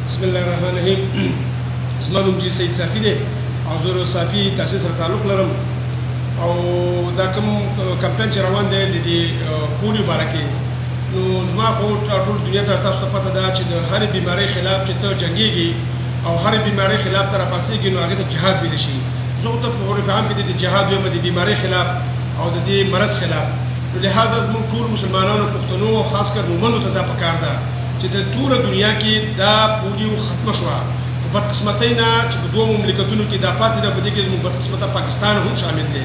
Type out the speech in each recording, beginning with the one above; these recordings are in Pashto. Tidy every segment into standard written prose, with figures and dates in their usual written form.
بسم الله الرحمن الرحیم. زما نوم جی سید صافي دی او زه صافي تحصیل سره تعلق لرم. او دا کوم کمپاین چې روان دی د دې پولیو باره کې، نو زما خو ټول دنیا ته تاسو ته پته ده چې د هرې بیمارۍ خلاف چې ته جنګېږي او هرې بیمارۍ خلاف ته راپاڅېږي نو هغې ته جهاد ویلی شي. زه خو ته په عرف عام کې د جهاد وایم، د بیمارۍ خلاف او د دې مرض خلاف. نو لهذا زموږ ټول مسلمانانو، پښتنو او خاص کر مومنو ته دا پکار ده چې د ټوله دنیا کې دا پولیو ختمه شوه. خو بدقسمتۍ نه چې په دوو مملکتونو کې دا پاتې ده، په دې کې زموږ بدقسمته پاکستان هم شامل دی.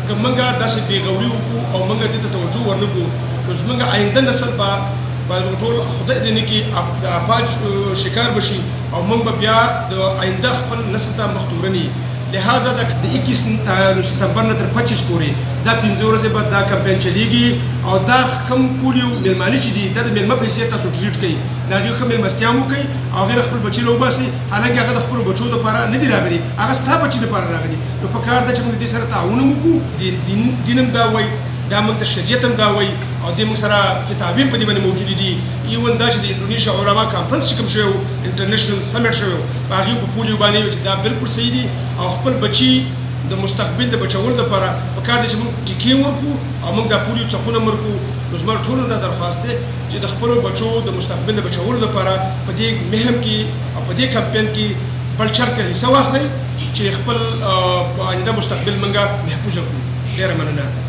که موږ داسې بېغوري وکړو او موږ دې ته توجه ورنه کړو نو زموږ آینده نسل به ټول خدای دې نه کړي د اپاج شکار به شي او موږ به بیا د آینده خپل نسل ته مخ تورني. لهذا د 21 ستمبر نه تر 25 پورې دا 5 ورځې به دا کمپاین چلیږي. او دا کوم پولیو میلمانه چې دي دا د میلمه پیسې تاسو ټریټ کوي، د هغې ښه میلمستیا مو کوي او هغې خپل بچي راوباسي. حالانکه هغه د خپلو بچو دپاره نه دي راغلي، هغه ستا بچي دپاره راغلي. نو په کار ده چې موږ دې سره تعاون هم وکړو. دین هم دا وایي، دا موږ ته شریعت هم دا وایي او دې موږ سره فتاوی هم په دې باندې موجودې دي. ایون دا چې د انډونیشیا علما کانفرنس چې کوم شوی و، انټرنیشنل سمټ شوی و، په هغې په پولیو باندې چې دا بالکل صحیح دي. او خپل بچي د مستقبل د بچولو دپاره په کار دی چې موږ ټیکې ورکړو او موږ دا پولیو څخونه ورکړو. نو زما ټولو دا درخواست دی چې د خپلو بچو د مستقبل د بچولو دپاره په دې مهم کې او په دې کمپین کې بل چرته حصه واخلئ چې خپل آینده مستقبل موږ محفوظ کړو. ډېره مننه.